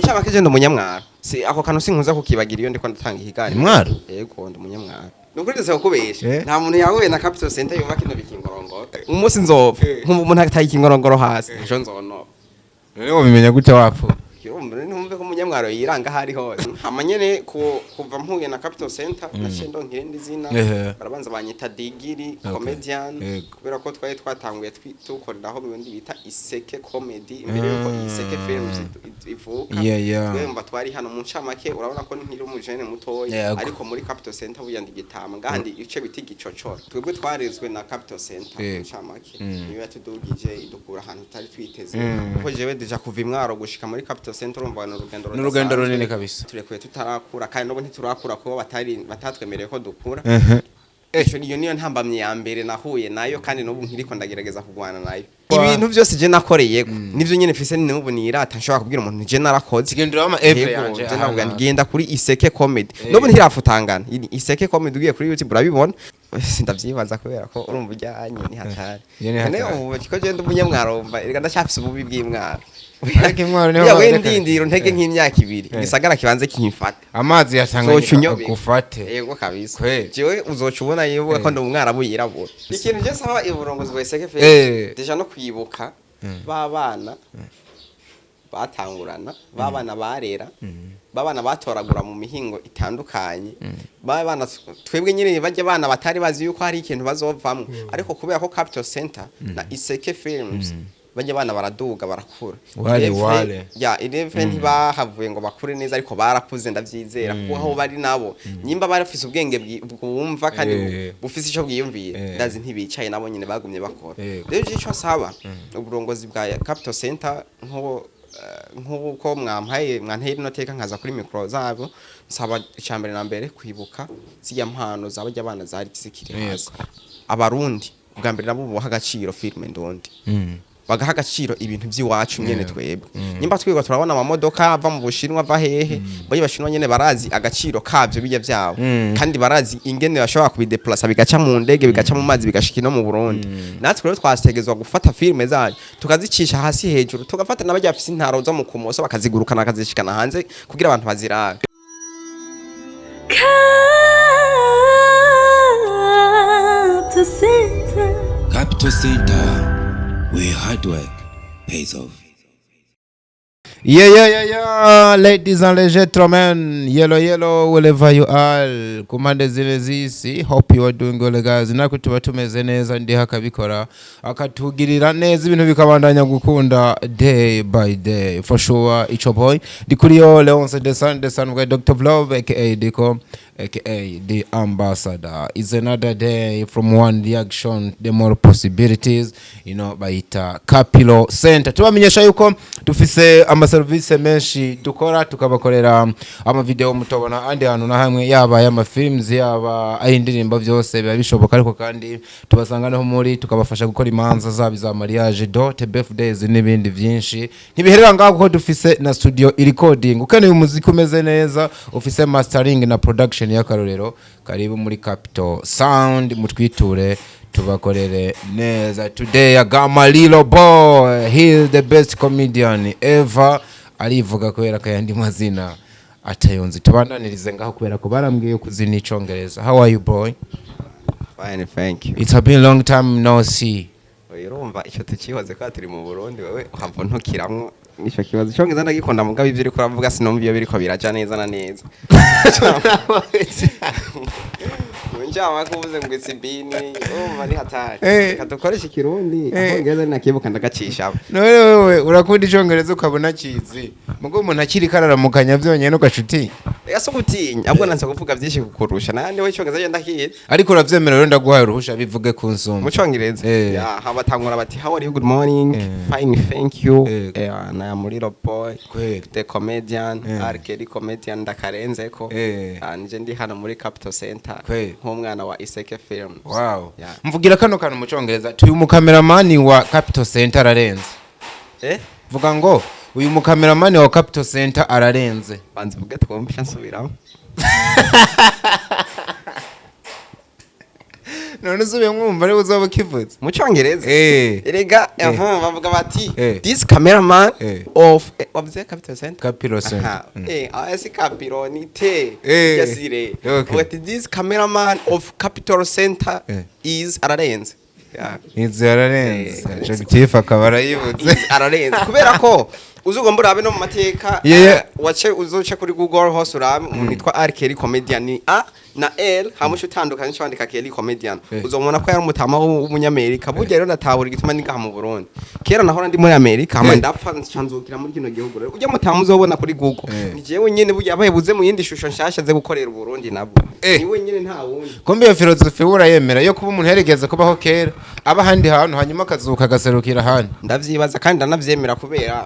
Mucamake, je ndi umunyamwaro. Si ako kantu sinkuza kukibagira iyo ndiko ndatanga ikiganiro. Imwaro? Yego, ndi umunyamwaro. Nukuri ndetse kukubesha. Eh. Nta muntu yahuye na Capital Center yumva kino bikingorongoro. Umunsi nzopfa nkumva umuntu ataye ikingorongoro hasi, ntaco nzonoba. None wobimenya gute wapfa? Kirumva ntumve ko umunyamwaro yiranga aho ari hose. Hama nyene kuva mpuye na Capital Center, naciye ndonka irindi zina. Barabanza banyita Digiri Comedian, kubera ko twari twatanguye tukoreraho mu bindi bita Iseke Comedy imbere yuko Iseke Films ivuka. Twemba twari hano. Mu ncamake, urabona ko nkiri umujene mutoya, ariko muri Capital Center buya ndi gitama ngahandi ice biti gicocoro. Twebwe twarezwe na Capital Center. Mu ncamake, niyo yatudugije, idukura ahantu tutari twiteze, kuko jewe déjà kuva imwaro gushika muri Capital Center, urumva ni urugendo Ni urugendo rudasanzwe. runini kabisa. Turekuye tutarakura, kandi n'ubu ntiturakura kuko batari batatwemereye ko dukura. Ico niyo ntambamye ya mbere nahuye nayo, kandi n'ubu nkiriko ndagerageza kurwana nayo. Ibintu byose je nakoreyeko nivyo nyene mfise n'ubu nirata, nshobora kubwira umuntu je narakoze. Sigendera ama œuvre Yego, yanje je navuga aha. nti genda kuri Iseke Comedy. N'ubu ntirafutangana. Iseke Comedy, ugiye kuri YouTube urabibona. Ndavyibaza kubera ko urumva ujyanye ni hatari. Iyo ni hatari. None ubu ko je ndi umunyamwaro, mva erega ndacyafise ububi bw'imwaro. Ariko imwaro niho Ya we baboneka. ndindira ntege nk'imyaka 2, igisagara kibanze kimfate. Amazi Uzoca yatanganyika unyobeka. agufate. Yego kabisa. Kweli. Jewe uzoca ubona yibuka ko ndi umwarabu yirabura. Ikintu je saba uburongozi bwa Iseke Films, déjà no kwibuka ba bana batangurana, ba bana barera, ba bana batoragura mu mihingo itandukanye, ba bana twebwe nyine, bajya bana batari bazi yuko hari ikintu bazovamwo, ariko kubera ko Capital Center na Iseke Films, bajya bana baraduga, barakura. Wale, Irevre- wale. Ya irevre ntibahavuye ngo bakure neza, ariko barakuze, ndavyizera, kuko aho bari nabo nyimba barafise ubwenge bwumva kandi bufise ico bwiyumviye. Ndazi ntibicaye, nabo nyine bagumye bakora. Rero ico nsaba uburongozi bwa Capital Center, nko nk'uko mwampaye, mwanteye rino teka nkaza kuri micro zabo, nsaba icambere na mbere kwibuka zirya mpano zabajya abana zari zikiri hasi. Abarundi bwa mbere nabo bubaha agaciro filime ndondi, bagaha agaciro ibintu by'iwacu nyene. Twebwe nyimba twirirwa turabona amamodoka ava mu Bushinwa, ava hehe, boye Bashinwa nyene barazi agaciro kavyo bijya vyabo, kandi barazi ingene bashobora kubideplasa, bigaca mu ndege, bigaca mu mazi, bigashika no mu Burundi. Natwe rero twategezwa gufata filime zacu tukazicisha hasi hejuru, tugafata n'abajya bafise intaro zo mu kumoso, bakazigurukana, bakazishikana hanze kugira abantu bazirabe. Capital Center. Capital Center, where hard work pays off. Yeah, ladies and gentlemen, yellow, yellow, wherever you are, ku mpande zine z'isi, hope you are doing well, guys. Natwe tuba tumeze neza, ndiho akabikora akatugirira neza, ibintu bikabandanya gukunda day by day. For sure, it's your boy, Ndikuriyo Leonce the Son, the son of Dr. Love, aka Diko, aka the Ambassador. It's another day from one reaction, the more possibilities, bayita Capital Center. Tubamenyesha yuko dufise amaserivisi menshi dukora, tukabakorera amavideo mutobona andi hantu na hamwe, yaba ay'amafilms, yaba ay'indirimbo, byose biba bishoboka. Ariko kandi tubasanga naho muri, tukabafasha gukora imanza zaba iza mariage, dot, birthdays n'ibindi byinshi. Ntibiherera ngaho, kuko dufise na studio recording. Ukeneye umuziki umeze neza, ufise mastering na production y'akarorero, karibu muri Capital Sound, mutwiture tubakorere neza. Today I got my little boy. He is the best comedian ever. Arivuga kubera ko ayandi mazina atayonzi. Tubandanirize ngaho kubera ko barambwiye kuzina icongereza. How are you, boy? Fine, thank you. It's been a long time no see. Urumva icyo tukibaze ko turi mu Burundi, wewe uhava ntukiramwo ico kibazo. Icongereza ndagikunda, mugabo ivyo uriko uravuga sinumva iyo biriko biraja neza na neza. Njama kuvuze ngo isibini, urumva ni hatari. Reka dukoreshe ikirundi, akongereza ninakibuka ndagacisha. None wewe urakunda icongereza ukabona kizi, mugo umuntu akiri kararamukanya vyonyene ugacuti. Reka si ugutinya, ahubwo nanse kuvuga vyinshi kukurusha. Nandi we icongereza je ndakizi. Ariko uravyemera rero, ndaguhaye uruhusha, bivuge ku nsumba. Mu congereza? Eh. Ya, habatangura bati: "How are you? Good morning." "Fine, thank you." Na muri boy the comedian. Arkeli comedian ndakarenzeko. Nje ndi hano muri Capital Center nk'umwana wa Iseke Films. Yeah. Mvugira kano kantu mu congereza: tuyu mukameramani wa Capital Center ararenze. Eh? Vuga ngo uyu mukameramani wa Capital Center ararenze. Banza uvuge twumve, nsubiramo. None usubiye mwumva ari uzoba ukivuze Mu Cyongereza? Erega aha bavuga bati "This cameraman of", wavuze Capital Center. Capiro Center. Aha, si Capiro ni T. Yasire. Bavuga ati "This cameraman of Capital Center is ararenze." Yeah. Inzu yararenze. Eh. Objectif akaba arayibutse. Is ararenze kubera ko uzugomba urabe no mu mateka, wace uzoce kuri Google hose urabe umuntu yitwa R Kelly comedian, ni A na L hamwe utandukanye cyo wandika Kelly comedian, uzomubona ko yari umutama w'umunyamerika. Burya rero natahura igituma ni ngaha mu Burundi. Kera nahora ndi muri Amerika, hama ndapfa ncanzukira muri kino gihugu. Rero ujya mutama uzobona kuri Google ni jewe nyene. Burya abaye buze mu yindi shusho nshasha ze gukorera Uburundi nabwo ni wenyene, nta wundi. Kumbe iyo filozofi urayemera yo kuba umuntu yarigeze kubaho kera, aba ahandi hantu, hanyuma akazuka agaserukira ahandi? Ndavyibaza kandi ndanavyemera kubera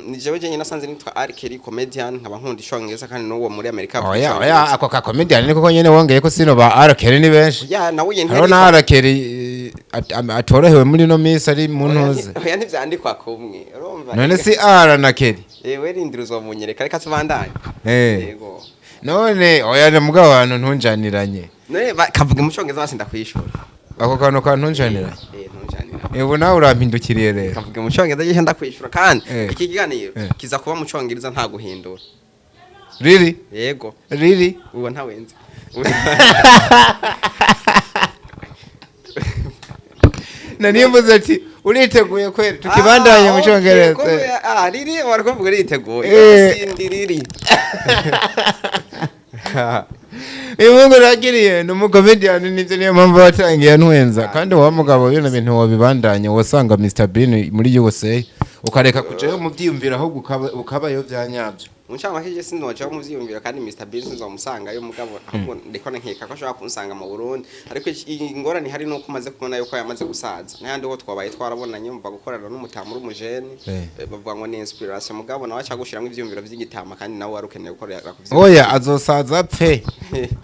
ni jewe jenyine nasanze nitwa R Kelly comedian, nkaba nkunda Icongereza kandi n'uwo muri Amerika avuga Oya, oya. Icongereza. Ako ka comedian ni koko nyene wongeye ko sino ba R Kelly ni benshi. Ya, nawe nyene. Hariho na R Kelly atorohewe muri ino minsi ari mu ntuze. Oya, ntivyandikwa kumwe, urumva. None si R na Kelly? Ewe, rindira uzomunyereka, reka tubandanye. Yego. None oya, na mugabo abantu ntunjaniranye. None kavuga mu Congereza basi ndakwishura. Ako kantu kantunjaniranye. Eh, ntunjanira. Ubu nawe urampindukiriye rero. Kavuga mu Congereza je ndakwishura kandi iki kiganiro kiza kuba mu Congereza, nta guhindura. Riri? Yego. Riri? Uwo ntawenze. Na nimbuze ati uriteguye kweri tukibandanye mu Cyongereza? Ah, riri wari kuvuga uriteguye? Sindi riri. Uyu muhungu ragiriye ni umukomediyani, nibyo, niyo mpamvu watangiye ntwenza. Kandi wa mugabo, bino bintu wabibandanye wasanga Mr Bean muri USA, ukareka kujayo mu byiyumviro, ahubwo ukabayo bya nyabyo. Mu ncamake je sinoja mu vyiyumviro kandi Mr Bean sinzomusangayo, mugabo ahubwo ndiko nkeka ko ashobora kunsanga mu Burundi. Ariko ingorane ihari nuko umaze kubona yuko yamaze gusaza, n'ahandi ho twabaye twarabonanye. Mva gukorana n'umutamu uri umujene, bavuga ngo ni inspiration, mugabo nawe aca gushiramwo ivyiyumviro vy'igitama kandi nawe wari ukeneye gukorera ku. Oya, azosaza apfe,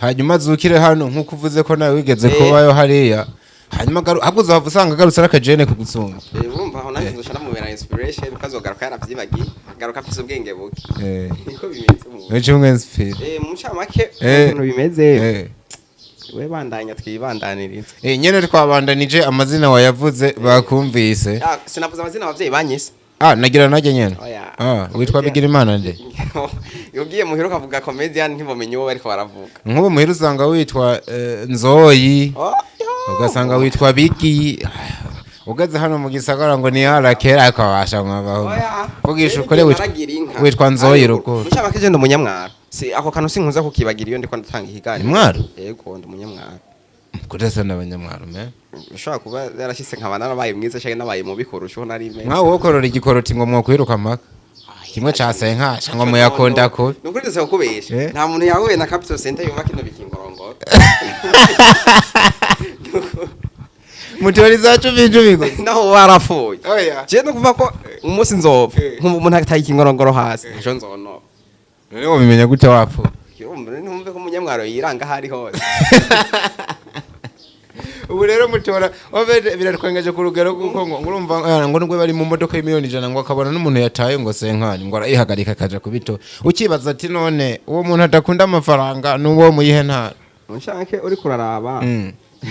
hanyuma azukire hano nk'uko uvuze ko nawe wigeze kubayo hariya, hanyuma ahubwo uzahava usanga agarutse ari akajene kugusumba. Urumva aho nanjye nzoca namubera inspiration, kuko azogaruka yaravyibagiye, agaruka afise ubwenge buke. Niko bimeze mu Wica umwensipira. Mu ncamake ukuntu bimeze, we bandanya twibandaniriza. Nyene twabandanije, amazina wayavuze, bakumvise. Ah, sinavuze amazina abavyeyi banyise. Ah, nagira najye nyene. Oya. Ah, witwa Bigirimana nde? Ugiye muhira ukavuga comedian ntibomenye uwo bariko baravuga. Nk'ubu muhira usanga witwa Nzoyi, Oh, ugasanga witwa Bigi, ugeze hano mu gisagara ngo ni harakera akabasha mwabaho. Oya. Vugisha ukore, witwa Naragira inka. witwa Nzoyi Ariko, rukuru. Muncamake je ndi umunyamwaro. Si ako kantu sinkunze kukibagira iyo ndiko ndatanga ikiganiro. Imwaro? Yego, ndi umunyamwaro. Kudasa n'abanyamwaro me. Ushobora kuba yarashitse nkaba narabaye mwiza canke nabaye mubi kurusha uko nari meze. Nkawe wokorora igikoroti ngo mwokwiruka amaka kimwe ca senkasha ngo muyakunda kubi. Ni ukuri ndetse kukubesha. Nta muntu yahuye na Capital Center yumva kino bikingorongoro. Mutori za cumi icumi gusa. Naho warapfuye. Oya. Je no kuvuga ko umunsi nzopfa nkumva umuntu ataye ikingorongoro hasi, ntaco nzonoba. None wobimenya gute wapfuye? Urumva, ntumve ko umunyamwaro yiranga aho ari hose. Ubu rero mutora obede biratwengeje ku rugero kuko ngo urumva ngo nubwo bari mu modoka y'imiliyoni 100 ngo akabona n'umuntu yataye ngo senkani ngo arayihagarika akaja kubito, ukibaza ati none uwo muntu adakunda amafaranga n'uwo muyihe ntara? Muncamake uri kuraraba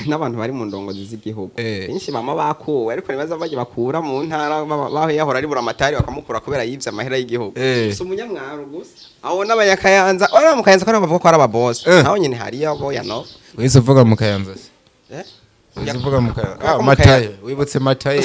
n'abantu bari mu ndongozi z'igihugu benshi bama bakuwe, ariko nibaza bajya bakura mu ntara baho yahora ari buramatari bakamukura kubera yivye amahera y'igihugu. Si umunyamwaro gusa, aho n'abanyakayanza ora mu Kayanza ko nabo bavuga ko ari ababosi, naho nyene hariyo abo ya no. Wese uvuga mu Kayanza se? Eh? Wese uvuga mu Kayanza? Kubera Ah, ko mu Matayo, wibutse Matayo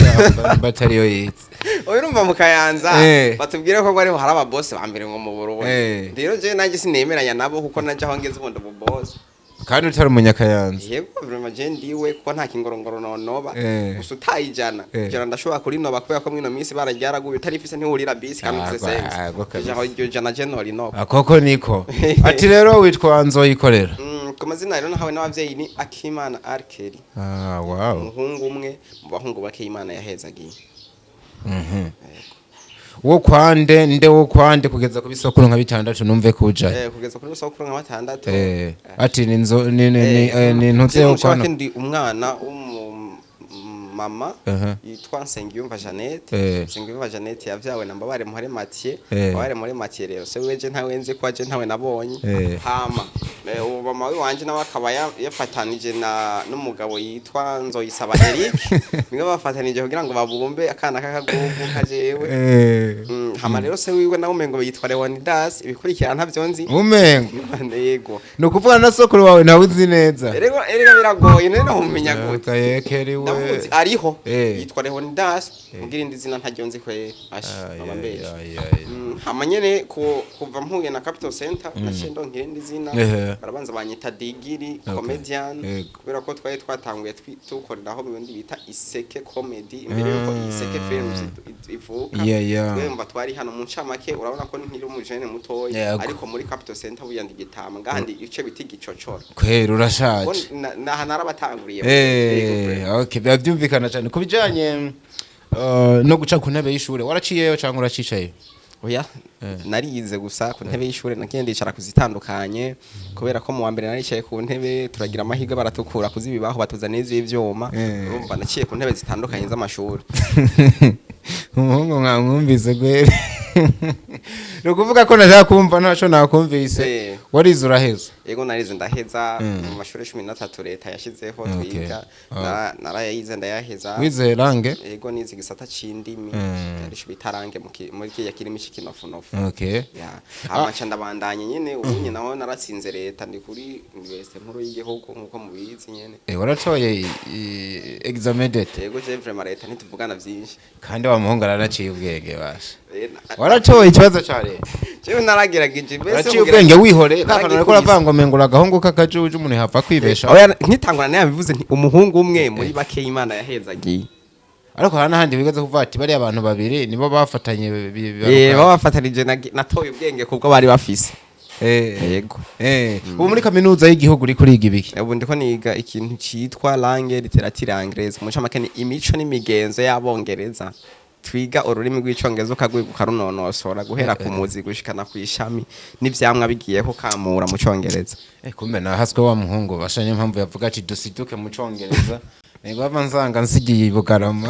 batariyo yitse. Oya, urumva mu Kayanza batubwire ko ariho hari ababosi ba mbere ngo mu Burundi. Rero jewe nanjye sinemeranya nabo kuko naje aho ngeze ubundi ububosi. Kandi utari umunyakayanza? Yego, vraiment je ndiwe kuko nta kingorongoro nonoba. Gusa utaye 100, 100 ndashobora kurinoba kubera ko mwino minsi bararyaraguye, utarifise ntiwurira bisi kandi Ah, ufise sense. ah, kabisa. Ijana, iryo jana je norinoba. Akoko niko ati rero witwa Nzoyikorera? Ku mazina rero nahawe n'abavyeyi ni Akimana Arkeri. Ah, wow. Umuhungu umwe mu bahungu bake Imana yahezagiye. Wo kwande nde, wo kwande kugeza ku bisokuru nka bitandatu numve kuja. Kugeza kuri sokuru nka batandatu. Ati ni nzo ni ni ni, ni ntutse yo kwano kwano. Ndi umwana w'umu Mama yitwa Nsengiyumva Jeannette. Nsengiyumva Jeannette yavyawe na Mbabare Muhare Mathieu. Mbabare Muhare Mathieu rero se weje ntawe nzi ko aje, ntawe nabonye. Hama uwo mama wanje nawe akaba yafatanije na n'umugabo yitwa Nzoyisaba Eric, niwe bafatanije kugira ngo babumbe akana k'akagugu nka jewe. Hama rero se wiwe nawe umengo yitwa Leonidas, ibikurikira ntavyo nzi. Umengo? Yego. Ni ukuvuga na sokuru wawe ntawe uzi neza? Erega biragoye, none nomumenya gute? Kayekeriwe. Ndamuzi, ariho, yitwa Leonidas, mugira irindi zina ntaryo nzi kwe ashi aba mbeshe. Hama nyene kuva mpuye na Capital Center naciye ndonka irindi zina. Barabanza banyita Digiri Comedian, kubera ko twari twatanguye tukoreraho mu bindi bita Iseke Comedy imbere yuko Iseke Films ivuka. Twemva twari hano mu ncamake, urabona ko nkiri umujene mutoya, ariko muri Capital Center buya ndi gitama ngahandi ice bita igicocoro. Kwera Ko urashaje. Naha narabatanguriye. Okay, biba byumvikana cyane. Ku bijanye no guca ku ntebe y'ishure, waraciyeyo cyangwa uracicaye? Oya, narize gusa. Ku ntebe y'ishure nagiye ndicara kuzitandukanye, kubera ko mu wa mbere naricaye ku ntebe, turagira amahirwe baratukura kuzibibaho, batuzaniye iz'ivyuma. Urumva naciye ku ntebe zitandukanye z'amashuri. Umuhungu mwamwumvise gwere, ni ukuvuga ko nashaka kumva ntaco nakumvise. Warize uraheza? Yego, narize ndaheza mu mashuri 13 leta yashizeho twiga. Narayayize ndayaheza. Wize langue? Yego, nize igisata c'indimi, arico bita langue muri kiriya kirimi c'ikinofunofu. Ya, hama nca ndabandanya nyene. Ubunye naho naratsinze leta, ndi kuri université nkuru y'igihugu nkuko mubizi nyene. Waratoye examen d'État? Yego, je vraiment leta ntituvugana vyinshi. Kandi wa muhungu aranaciye ubwenge basha. Waratoye ikibazo ca leta? Jewe naragerageje mbese. Waraciye ubwenge wihoreye kakana, ariko uravuga ngo mengura agahungu k'akajuju, umuntu yahava kwibesha. Oya, nkitangura nabivuze nti umuhungu umwe muri bake Imana yahezagiye. Ariko hari n'ahandi wigeze kuvuga ati bariya abantu babiri nibo bafatanye baba bafatanije, natoye ubwenge kubwo bari bafise. Yego. Ubu muri kaminuza y'igihugu uri kuriga ibiki? Ubu ndiko niga ikintu citwa langue, littérature anglaise. Mu ncamake ni imico n'imigenzo y'Abongereza. Twiga ururimi rw'Icongereza, ukagwiga ukarunonosora guhera ku muzi gushikana kw'ishami n'ivyamwa bigiyeho kamura mu Congereza. Kumbe nahaswe wa muhungu basha, niyo mpamvu yavuga ati dusiduke mu Congereza, nego bava nsanga nsigiye i Bugarama.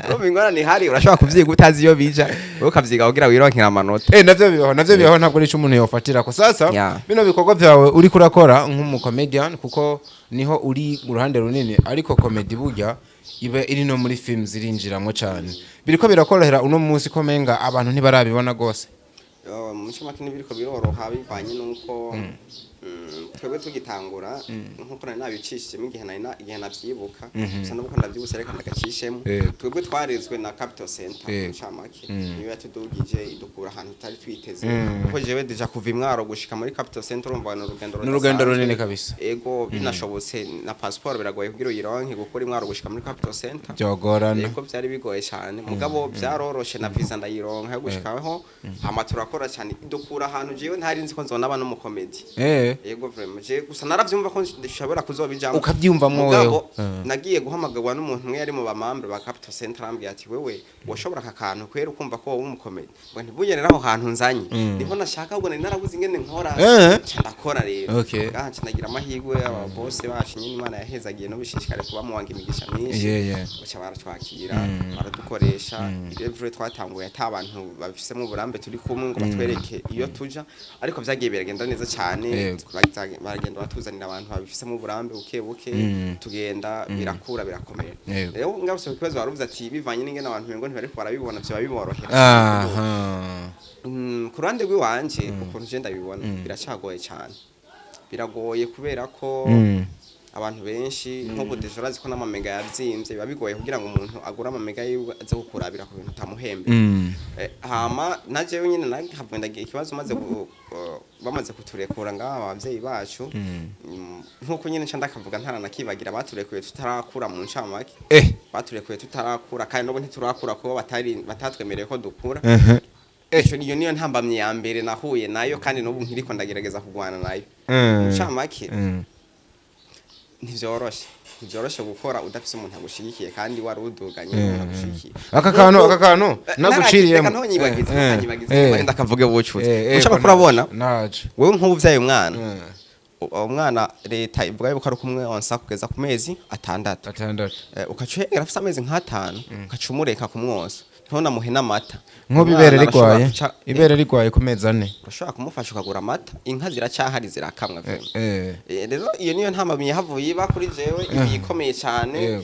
Urumva ingorane ihari, urashobora kuvyiga utazi iyo bija, wowe ukavyiga kugira wironkere amanota. Navyo bibaho, navyo bibaho, ntabwo ari ico umuntu yofatira ko sasa. Bino bikorwa vyawe uriko urakora nk'umucomedian, kuko niho uri uruhande runini, ariko comedy burya iba iri no muri film, zirinjiramwo cane, biriko birakorohera uno munsi ko menga abantu ntibarabibona gose? Mu ncamake ntibiriko biroroha, bivanye n'uko twebwe tugitangura, nk'uko nari nabicishijemo igihe nari igihe navyibuka gusa, nuko ndavyibutse reka ndagacishemo. Twebwe twarezwe na Capital Center. Mu ncamake niyo yatudugije, idukura ahantu tutari twiteze, kuko jewe déjà kuva imwaro gushika muri Capital Center, urumva ni urugendo Ni urugendo rudasanzwe. runini kabisa. Ego, binashobotse na passport biragoye kugira uyironke, gukora imwaro gushika muri Capital Center. Byogorana. Yego, byari bigoye cyane, mugabo byaroroshe na visa ndayironka yo gushikaho. Hama turakora cyane, dukura ahantu jewe ntari nzi ko nzonaba n'umukomedi. Yego, vraiment, je gusa naravyumva ko nshobora kuzobijamwo. Ukavyumvamwo Mugabo wewe. nagiye guhamagarwa n'umuntu umwe yari mu bamambre ba Capital Center, arambwira ati: "Wewe woshobora aka kantu kwera ukumva ko wowe umukomedi?" Ngo ntibuye rero aho hantu nzanye niho nashaka, ahubwo nari narabuze ingene nkora. Nca ndakora rero. Ngaha nca ndagira amahirwe, aba boss bacu nyine Imana yahezagiye n'ubishishikare kuba muwanga imigisha myinshi, baca baratwakira, baradukoresha. Irevure twatanguye ata abantu babifisemo uburambe turi kumwe ngo batwereke iyo tuja, ariko vyagiye biragenda neza cyane. Baragenda batuzanira abantu babifisemo uburambe buke buke, tugenda birakura, birakomera. Rero ngarutse ku kibazo waruvuze ati bivanye n'ingene abantu ngo ntibariko barabibona, vyoba biborohera. Ku ruhande rw'iwanje, ukuntu je ndabibona, biracagoye cyane, biragoye kubera ko abantu benshi nk'ubu déjà urazi ko n'amamega yavyimbye, biba bigoye kugira ngo umuntu agure amamega yiwe aze kukurabira ku bintu utamuhembe. Hama na jewe nyine nahavuye ndagira ikibazo, maze bamaze kuturekura ngaha abavyeyi bacu, nk'uko nyine nca ndakavuga ntaranakibagira, baturekuye tutarakura mu ncamake. Baturekuye tutarakura, kandi n'ubu ntiturakura kuko batari batatwemereye ko dukura. Ico niyo ntambamye ya mbere nahuye nayo, kandi n'ubu nkiriko ndagerageza kurwana nayo. Mu ncamake ntivyoroshe, ntivyoroshe gukora udafise umuntu agushigikiye kandi wari uduganye umuntu agushigikiye. Aka kantu naguciriyemo. Reka ntonyibagize, ntanyibagize, ndakavuge bucutse. Ushaka ko kurabona naje. Wewe nk'ubu uvyaye umwana, Umwana leta ivuga yuko ari kumwonsa kugeza ku mezi 6. 6. Ukaca uhengera afise amezi nk'5, ukaca umureka kumwonsa, ntunamuhe n'amata. Nk'ubu ibere Umwana arashobora rigwaye, ibere rigwaye ku mezi 4. Urashobora kumufasha ukagura amata, inka ziracyahari zirakamwa vraiment. Rero iyo niyo ntambamyi yahavuye iba kuri jewe, ibi ikomeye cyane.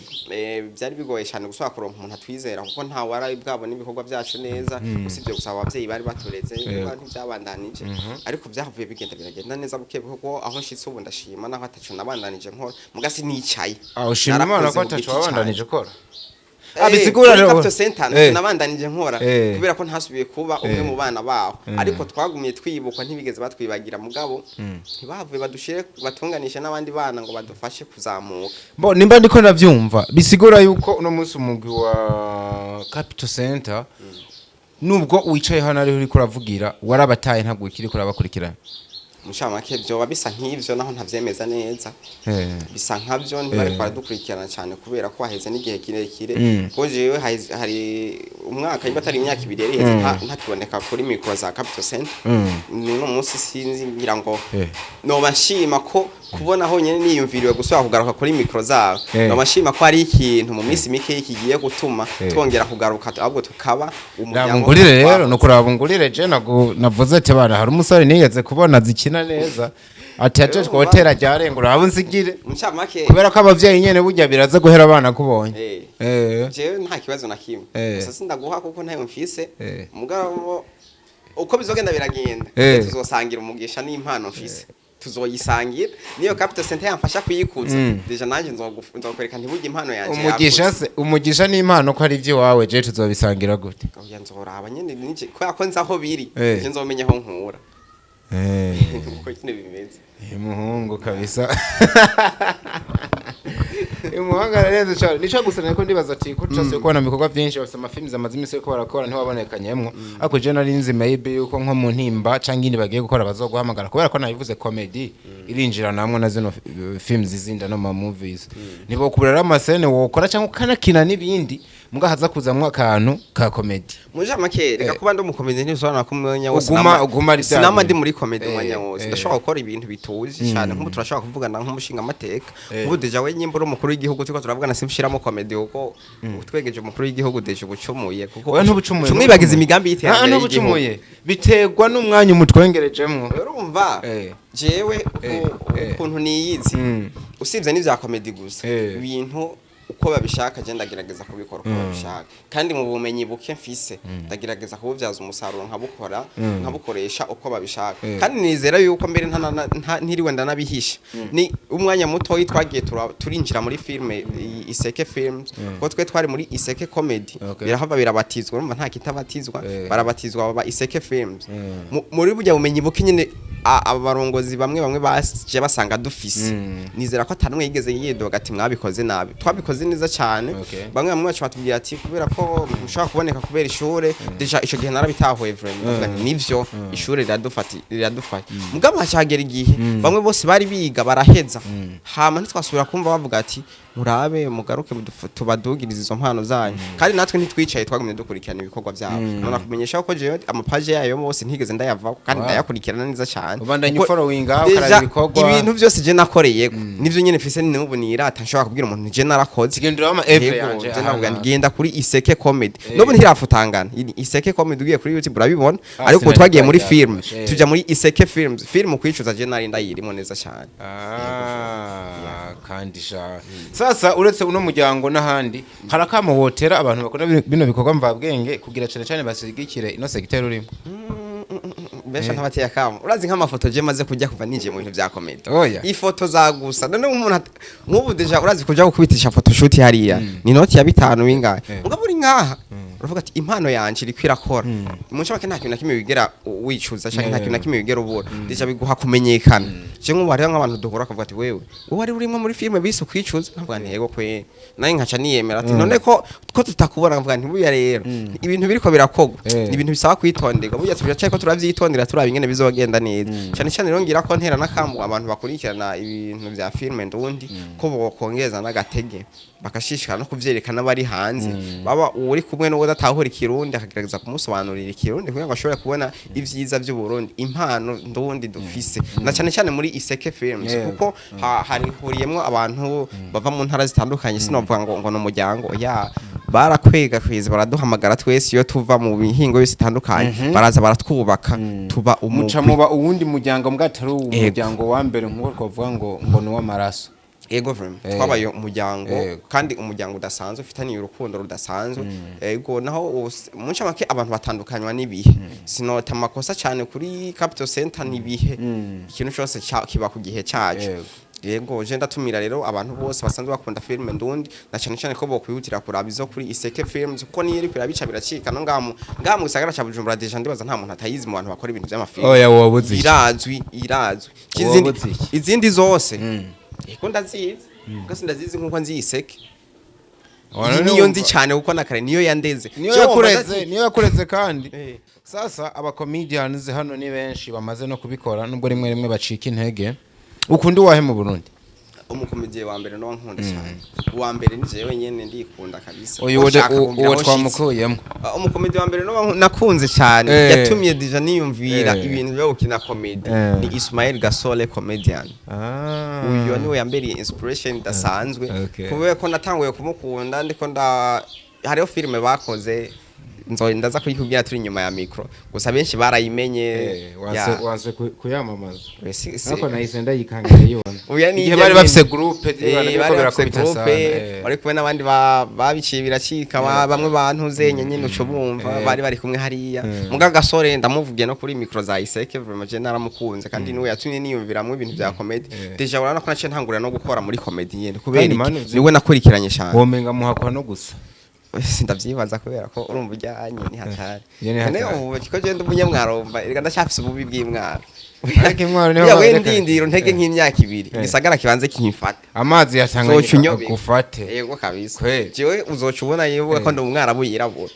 Byari bigoye cyane gusubira kuronka umuntu atwizera, kuko nta wari bwabona ibikorwa byacu neza, usibye gusa abavyeyi bari batureze. Ibikorwa ntibyabandanije, ariko byahavuye bigenda biragenda neza buke buke, kuko aho nshitse ubu ndashima, naho ataco nabandanije nkora, muga sinicaye. Ah, ushima Imana Narakoze ko ku ataco giti wabandanije canje. ukora. Ah, bisigura Kuri rero. Capital Center nabandanije nkora kubera ko ntasubiye kuba umwe mu bana baho, ariko twagumye twibukwa, ntibigeze batwibagira, mugabo ntibahavuye badushire batunganishe n'abandi bana ngo badufashe kuzamuka. Bo nimba ndiko ndavyumva, bisigura yuko uno munsi umugwi wa Capital Center, nubwo wicaye hano ariho uriko uravugira, warabataye, ntabwo ukiri kurabakurikirana. Muncamake vyoba bisa nk'ivyo, naho ntavyemeza neza. Bisa nkavyo, ntibariko baradukurikirana cyane kubera ko haheze n'igihe kirekire. Kuko jewe hari umwaka, niba atari imyaka 2 yari iheze ntakiboneka kuri mikoro za Capital Center. N'uno munsi sinzi, ngira ngo noba nshima ko kubona honyine niyumviriwe gusubira kugaruka kuri mikoro zabo. Noba nshima ko ari ikintu mu minsi mike kigiye gutuma twongera kugaruka, ahubwo tukaba umuryango. Ngurire rero, no kuraba ngurire je navuze ati bana, hari umusore nigeze kubona zikina neza, ati aje twotera ryarenga, uraba unsigire. Muncamake, Kubera ko abavyeyi nyene burya biraza guhera abana kubonye. Jewe nta kibazo na kimwe. Gusa sindaguha kuko ntayo mfise. Mugabo uko bizogenda biragenda, tuzosangira umugisha n'impano mfise, tuzoyisangira. Niyo Capital Center yamfasha kuyikuza, déjà nanje nzokwereka ntiburya impano yanje Umugisha yakuze. se, umugisha n'impano ko ari ivy'iwawe, je tuzobisangira gute? Oya, nzoraba nyene nije kubera ko nzi aho biri. Je nzomenya aho nkura uko nyene bimeze. Uyu muhungu kabisa, uyu muhungu ararenze cyane. Nico gusa nariko ndibaza ati ko tutasubiye kubona mu bikorwa byinshi, bafite amafilms amaze iminsi bariko barakora, ntiwabonekanyemwo. Ariko je nari nzi maybe yuko nko mu ntimba canke indi bagiye gukora bazoguhamagara, kubera ko nabivuze, comedy irinjira namwe na zino films zinda no ma movies, ntibokubura rero amasene wokora cyangwa ukanakina n'ibindi, muga haza kuzamwo akantu ka comedy. Muncamake, reka, kuba ndi umukomedi ntibisobanura ko umwanya wose Uguma ari bya sinama bintu. ndi muri comedy umwanya wose. Ndashobora gukora ibintu bituje cyane, nk'ubu turashobora kuvugana nk'umushinga amateka. Nk'ubu déjà we nyimba uri umukuru w'igihugu, turiko turavugana, simshiramo comedy, kuko utwegeje umukuru w'igihugu déjà ubucumuye, kuko Oya, ntubucumuye. umwibagiza imigambi y'iterambere y'igihugu. Ntubucumuye, biterwa n'umwanya umutwengerejemwo. Urumva, jewe ukuntu niyizi, usibye n'ivya comedy gusa, ibintu uko babishaka je ndagerageza kubikora uko babishaka, kandi mu bumenyi buke mfise ndagerageza kububyaza umusaruro, nkabukora, nkabukoresha uko babishaka. Kandi nizera yuko mbere ntiriwe ndanabihisha, ni umwanya muto twagiye turinjira muri filme Iseke Films, kuko twe twari muri Iseke Comedy. Birahava birabatizwa, urumva nta kitabatizwa. Barabatizwa baba Iseke Films. Muri burya bumenyi buke nyine abarongozi bamwe bamwe baje basanga dufise, nizera ko atanumwe yigeze yidoga ati mwabikoze nabi, twabikoze neza cyane. Bamwe bamwe bacu batubwira ati kubera ko mushobora kuboneka kubera ishure. Déjà ico gihe narabitahuye vraiment, ndavuga nti nivyo, ishure riradufata. Mugabo hacagera igihe bamwe bose bari biga baraheza, hama ntitwasubira kumva bavuga ati murabe mugaruke tubadugirize izo mpano zanyu. Kandi natwe ntitwicaye, twagumye dukurikirana ibikorwa byabo. None kumenyesha ko jewe amapaje yayo bose ntigeze ndayavako, kandi ndayakurikirana neza cyane. Ubandanya Kuko ufollowinga, déjà ukaraba ibikorwa. Ibintu byose je nakoreyeko nivyo nyene mfise n'ubu nirata, nshobora kubwira umuntu je narakoze. Gendera ama œuvre Yego, yanje je navuga aha. nti genda kuri Iseke Comedy. N'ubu ntirafutangana. Iseke Comedy, ugiye kuri YouTube urabibona. Ah, Ariko sinari twagiye muri bwajya. film, tuja muri Iseke Films, film kwicuza je nari ndayirimo neza cyane. Ah, kandi sha sasa uretse uno muryango n'ahandi hari akamo wotera abantu bakora bino bikorwa mvabwenge, kugira cane cane basigikire ino secteur urimo? Benshi ntabateye akamo. Urazi nk'amafoto je maze kujya kuva ninjiye mu bintu vya comedy, Oya. ifoto za gusa none umuntu nk'ubu déjà urazi kuja gukubitisha photoshoot hariya ni noti ya 5 bingahe? Mugabo uri nkaha uravuga ati impano yanje iriko irakora. Mu ncamake nta kintu na kimwe wigera wicuza canke nta kintu na kimwe wigera ubura. Déjà biguha kumenyekana. Je nk'ubu hariho nk'abantu duhura akavuga ati wewe wowe wari urimo muri filime bise ukwicuza, nkavuga nti yego kwe, nawe nkaca niyemera ati none ko tutakubona, nkavuga nti buya rero ibintu biriko birakogwa ni ibintu bisaba kwitonderwa. Burya turacyariko turavyitondera, turaba ingene bizogenda neza cyane cyane. Rero ngira ko ntera n'akambu abantu bakurikirana ibintu vya filime ndundi ko bokongeza n'agatege. Bagashishikara no kuvyerekana bari hanze, baba uri kumwe n'uwo udatahura Ikirundi akagerageza kumusobanurira Ikirundi kugira ngo ashobore kubona ivyiza vy'u Burundi, impano ndundi dufise, na cyane cyane muri Iseke Films, kuko harihuriyemwo abantu bava mu ntara zitandukanye. Sinovuga ngo ni umuryango ya barakwega kwiza, baraduhamagara twese iyo tuva mu mihingo yose itandukanye, baraza baratwubaka, tuba Muca umugwi. Muba uwundi muryango mbwa atari umuryango wa mbere nk'uko twavuga ngo ni uw'amaraso. Ego, vraiment, twabaye umuryango kandi umuryango udasanzwe ufitaniye urukundo rudasanzwe. Ego, naho mu ncamake abantu batandukanywa n'ibihe. Sinota amakosa cyane kuri Capital Center, n'ibihe, ikintu cyose kiba ku gihe cyacu. Yego, je ndatumira rero abantu bose basanzwe bakunda filime ndundi, na cyane cyane ko bokwihutira kuraba izo kuri Iseke Films, kuko niyo iri kurabica biracika no ngamu gisagara ca Bujumbura. Déjà ndibaza nta muntu atayizi mu bantu bakora ibintu vy'amafilime. Oya, wabuze iki? Irazwi, irazwi. Izindi, Wabuze iki? izindi zose, yego, ndazizi, kuko sindazizi nkuko nzi Iseke. Ora, Iyi niyo nzi cyane kuko na kare niyo yandeze. Niyo Je wumva yakureze, niyo yakureze kandi. Sasa aba comedians hano ni benshi bamaze no kubikora, nubwo rimwe rimwe bacika intege. Ukunda uwahe mu Burundi? Umukomediye wa mbere no nkunda cyane, uwa mbere ni jewe nyene, ndikunda kabisa. Uyu Ushaka kumbwira uwo aho nshitse. Twamukuyemo. Umukomedi wa mbere no nakunze cyane, yatumye déjà niyumvira ibintu byo gukina comedy, ni Ismail Gasole comedian. Uyu niwe yambereye inspiration idasanzwe, kubera ko natanguye kumukunda ndiko nda hariho filime bakoze, nzo ndaza kuyikubwira turi inyuma ya micro, gusa benshi barayimenye. Wanse wanse kuyamamaza. Ariko nahise ndayikangira yibona. Oya, ni Igihe irya bari nyene. bafise groupe, Bari bariko bafise birakubita groupe, sana, bari kumwe n'abandi babiciye biracika, bamwe bantuzenye nyene uco bumva bari kumwe hariya. Muga Gasore ndamuvugiye no kuri micro za Iseke, vraiment je naramukunze, kandi niwe yatumye niyumviramwo ibintu bya comedy. Déjà urabona ko naciye ntangurira no gukora muri comedy nyene kubera Kandi iki? mani Niwe nakurikiranye cyane. Womenga muhakwa no gusa. Ndavyibaza kubera ko urumva ujyanye ni hatari. Iyo ni None hatari. ubu kiko je ndi umunyamwaro, mva erega ndacyafise ububi bw'imwaro. Ariko imwaro niho Ya we ndindira ntege nk'imyaka 2, igisagara kibanze kimfate. Amazi ya Uzoca Tanganyika unyobe. agufate. Yego kabisa. Kweli. Jewe uzoca ubona yewe ko ndi umwarabu yirabura.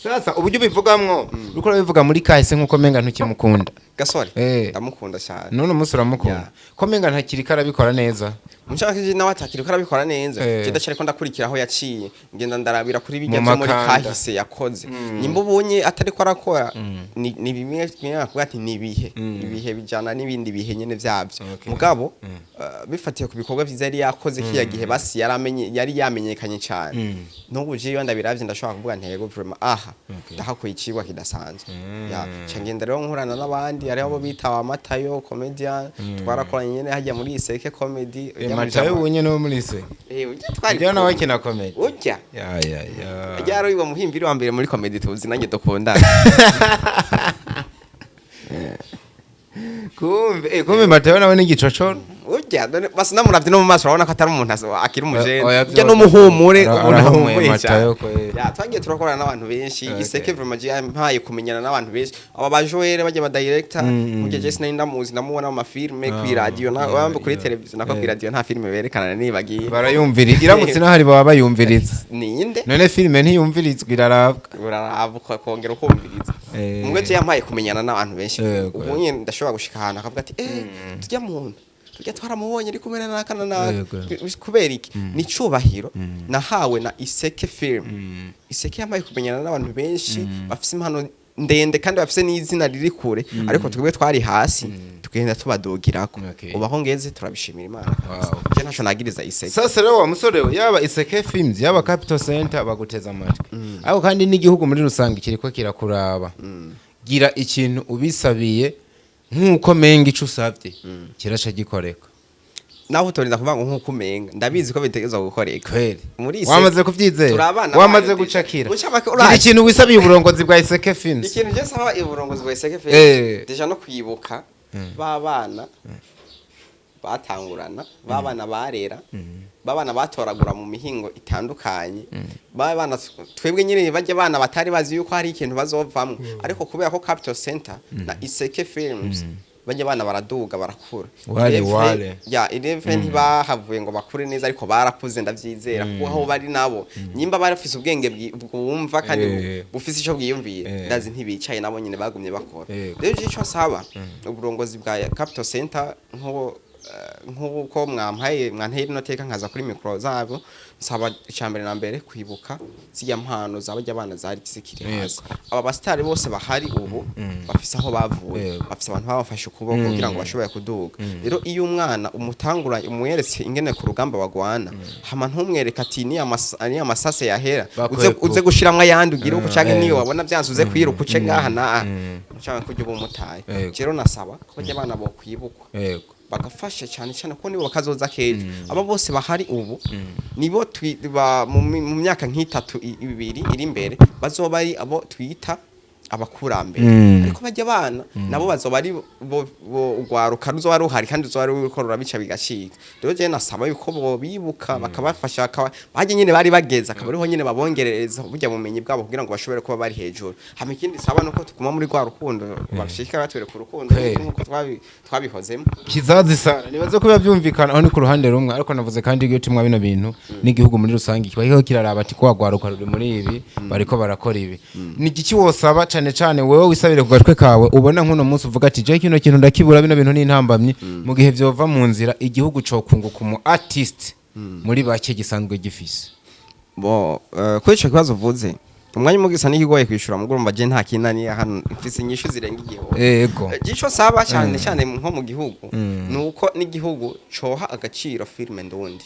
Sasa uburyo ubivugamwo, uriko urabivuga muri kahise nkuko menga ntukimukunda. Gasore ndamukunda cyane. None umunsi uramukunda, ko menga ntakiri karabikora neza? Mushaka nawe atakiri ko arabikora neza. Je ndacariko ndakurikira aho yaciye, ngenda ndarabira kuri bijya Mu byo muri makanda. kahise yakoze. Nimba ubonye atariko arakora, ni bimwe bimwe bakuvuga ati ni ibihe, ibihe bijana n'ibindi bihe nyene vyavyo. Mugabo bifatiye ku bikorwa vyiza yari yakoze kiya gihe, basi yaramenye, yari yamenyekanye cyane. N'ubu je iyo ndabiravye ndashobora kuvuga ntego vraiment aha ndahakuye icigwa kidasanzwe. Ya ca ngenda rero nkurana n'abandi, hariho abo bita ba Matayo comedian, twarakoranye nyene hajya muri Iseke Comedy. Ujya muri Matayo ubu nyene wo muri se? Ujya twari Ujya nawe kumwe. akina comedy? Ujya Ya ya ya. Ryari uwo muhimbiri wa mbere muri comedy tuzi nanjye dukundana. Kumbe Matayo nawe ni igicocoro. Ujya none basi namuravye no mu maso urabona ko atari umuntu akiri umujene. Oya, Ujya n'umuhumure, umuntu arahumuye ahumuye Matayo cyane. kweli. Ya, twagiye turakorana n'abantu benshi. Iseke vraiment je yampaye kumenyana n'abantu benshi, aba ba Joel bajya ba director. Burya je sinari ndamuzi, ndamubona mu mafilme ku radio na kuri televiziyo, nako ku radio nta filme berekana nibagiye. Barayumvira, iramutse n'ahari baba bayumviriza. Ninde? None filime ntiyumvirizwa, irarabwa. Uraraba ukongera ukumviriza. Mugwe je yampaye kumenyana n'abantu benshi. Ubu nyine ndashobora gushika ahantu akavuga ati tujya muntu tujya twaramubonye ari kumwe na naka na naka. Kubera iki? Ni icubahiro nahawe na Iseke Film. Iseke yampaye kumenyana n'abantu benshi bafise impano ndende kandi bafise n'izina riri kure, ariko twebwe twari hasi tugenda tubadugirako. Ubu aho ngeze turabishimira Imana. Je ntaco nagiriza Iseke. Sasa rero wa musore we, yaba Iseke Films, yaba Capital Center baguteza amatwi, ariko kandi n'igihugu muri rusange kiriko kirakuraba. Gira ikintu ubisabiye, nk'uko menga ico usabye kiraca gikoreka. Naho utorinda kuvuga ngo nk'uko umenga, ndabizi ko bitegerezwa gukoreka. Kweli? Muri Iseke Wamaze kuvyizera? turabana Wamaze bayo gucakira? Mucamake Gira urazi. ikintu wisabiye uburongozi bwa Iseke Films. Ikintu je saba uburongozi bwa Iseke Films, déjà no kwibuka babana batangurana, babana barera, babana batoragura mu mihingo itandukanye, babana twebwe nyine bajya bana batari bazi yuko hari ikintu bazovamwo, ariko kubera ko Capital Center na Iseke Films bajya bana baraduga barakura. Wale, Irevre- wale. Ya irevre ntibahavuye ngo bakure neza, ariko barakuze, ndavyizera, kuko aho bari nabo nyimba barafise ubwenge bwumva kandi bufise ico bwiyumviye, ndazi ntibicaye, nabo nyine bagumye bakora. Rero je ico nsaba uburongozi bwa Capital Center nko Nk'uko mwampaye, mwanteye rino teka nkaza kuri micro zabo, nsaba icambere na mbere kwibuka zirya mpano zabajya abana zari zikiri hasi. Aba basitari bose bahari ubu bafise aho bavuye, bafise abantu babafashe ukuboko kugira ngo bashobore kuduga. Rero iyo umwana umutangura, umweretse ingene ku rugamba bagwana, hama ntumwereke ati ni amasase yahera uze, Bakwiye uze gushiramwo ayandi ugire uko, canke niyo wabona vyanse uze kwiruka uce ngaha na canke kurya uba umutaye. Rero nasaba ko barya abana bokwibukwa, bagafasha cyane cyane ko nibo bakazoza kejo. Aba bose bahari ubu nibo mu myaka nk'itatu, 2 iri imbere bazoba ari abo twita abakurambere. Ariko bajya abana nabo bazoba ari bo ugwaruka ruzoba ruhari kandi ruzoba ruriko rurabica bigacika. Rero je nasaba yuko bo bibuka bakabafasha, bajye nyene bari bageze, akaba ariho nyene babongerereza burya bumenyi bwabo kugira ngo bashobore kuba bari hejuru. Hama ikindi saba nuko tuguma muri rwa rukundo, bashishikara batwereka urukundo nkuko twabihozemo. Kizazi sana, nibaze ko biba byumvikana. Aho ni ku ruhande rumwe, ariko navuze kandi iyo tumwa bino bintu n'igihugu muri rusange kiba kiriko kiraraba ati kwagwaruka ruri muri ibi, bariko barakora ibi. Ni igiki wosaba cane cane wewe wisabire ku gatwe kawe, ubona nk'uno munsi uvuga ati je kino kintu ndakibura, bino bintu ni intambamyi, mu gihe vyova mu nzira igihugu cokunguka umu artist muri bake gisanzwe gifise? Bo, kuri ico kibazo uvuze, umwanya umwe gisa n'ikigoye kwishura, muguru mba je nta kinani hano mfise inyishu zirenga 1000. Ico saba cyane cyane nko mu gihugu nuko n'igihugu coha agaciro filime ndundi,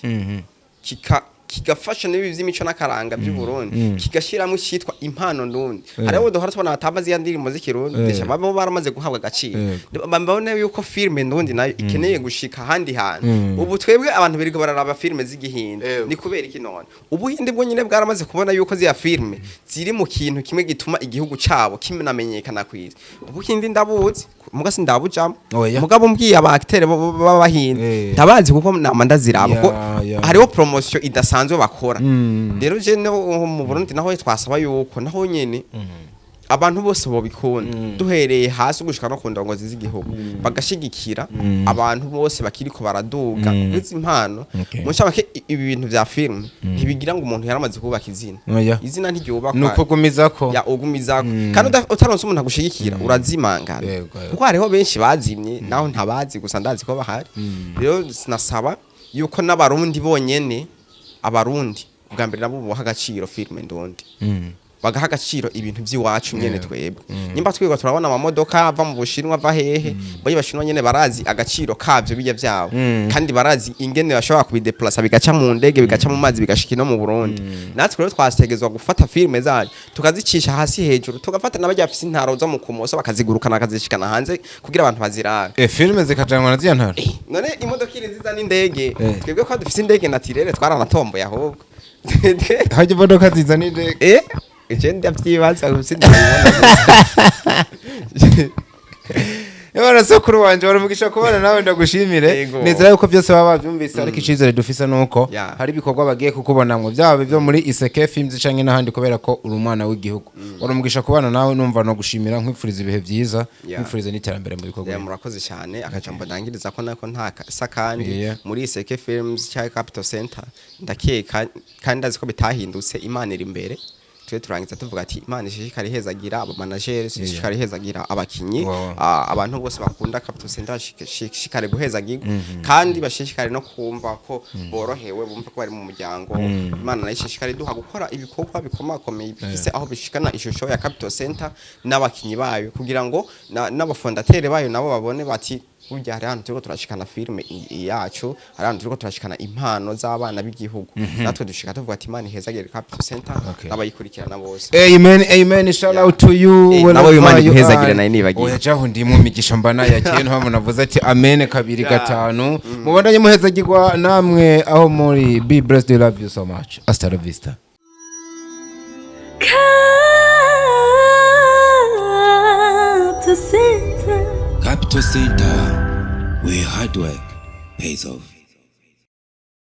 kigafasha n'ibi vy'imico n'akaranga by'u Burundi, kigashyiramo icyitwa impano ndundi. Hariho duhora tubona batamba ziriya ndirimbo z'ikirundi, babo baramaze guhabwa agaciro. Mbone yuko filime ndundi nayo ikeneye gushika ahandi hantu. Ubu twebwe abantu birirwa bararaba filime z'igihinde. Ni kubera iki none? Ubuhinde bwo nyine bwaramaze kubona yuko ziriya filime ziri mu kintu kimwe gituma igihugu cabo kimenamenyekana kw'isi. Ubuhinde ndabuzi, muga sindabujamo. Oya. Mugabo mbwiye aba acteur b'abahinde, ndabazi kuko nama ndaziraba ko hariho promotion idasanzwe bakora. Rero je no mu Burundi naho twasaba yuko naho nyene abantu bose bobikunda, duhereye hasi gushika no ku ndongozi z'igihugu, bagashigikira abantu bose bakiriko baraduga izi impano. Mu ncamake, ibi bintu vya film ntibigira ngo umuntu yaramaze kubaka izina. Oya. Izina ntiryubakwa. Ni ukugumizako. Ya, ugumizako, kandi utaronse umuntu agushigikira urazimangana. Yego, yego. Kuko hariho benshi bazimye, naho ntabazi, gusa ndazi ko bahari. Rero sinasaba yuko n'abarundi bonyene, abarundi ubwa mbere nabo buha agaciro filime ndundi, bagaha agaciro ibintu by'iwacu nyene. Twebwe nimba twirirwa turabona amamodoka ava mu Bushinwa, ava hehe, boye Bashinwa nyene barazi agaciro kavyo bijya vyabo, kandi barazi ingene bashobora kubideplasa, bigaca mu ndege, bigaca mu mazi, bigashika no mu Burundi. Natwe rero twategezwa gufata filime zacu tukazicisha hasi hejuru, tugafata n'abajya bafise intaro zo mu kumoso bakazigurukana, bakazishikana hanze kugira abantu bazirabe. Filime zikajanwa na ziya ntaro? None imodoka iri nziza n'indege? Twebwe ko dufise indege naturelle, twaranatomboye ahubwo. Hajya imodoka ziza n'indege? Je ndavyibaza gusa ndabibona. Ebana sokuru wanje, waramugisha kubana nawe, ndagushimire. Nizera yuko byose baba bavyumvise, ariko icizere dufise nuko hari ibikorwa bagiye kukubonamwo, byaba ibyo muri Iseke Films canke n'ahandi, kubera ko uri umwana w'igihugu. Waramugisha kubana nawe, numva no gushimira, nkwifuriza ibihe byiza, nkwifuriza n'iterambere mu bikorwa. Ya, murakoze cyane. Akajambo ndangiriza ko nako nta sa kandi muri Iseke Films cyangwa Capital Center, ndakeka kandi ndazi ko bitahindutse, Imana iri imbere. Twe turangiza tuvuga ati Imana ishishikare ihezagira aba managers, ishishikare ihezagira abakinyi, abantu bose bakunda Capital Center bashishikare guhezagirwa, kandi bashishikare no kumva ko borohewe, bumva ko bari mu muryango. Imana nayo ishishikare iduha gukora ibikorwa bikomakomeye bifise aho bishikana ishusho ya Capital Center n'abakinyi bayo, kugira ngo n'abafondateri bayo nabo babone bati burya hari ahantu turiko turashikana filime yacu, hari ahantu turiko turashikana impano z'abana b'igihugu. Natwe dushika tuvuga ati Imana ihezagire Capital Center n'abayikurikirana bose. Amen, amen. Shout out to you. Nawe Imana iguhezagire, nayo nibagiwe. Oya, jaho ndimwe migisha mba nayakiye, niho navuze ati amen kabiri gatanu. Mubandanye muhezagirwa namwe aho muri. Be blessed, we love you so much. Hasta la vista. Capital Center. Capital Center, where hard work pays off.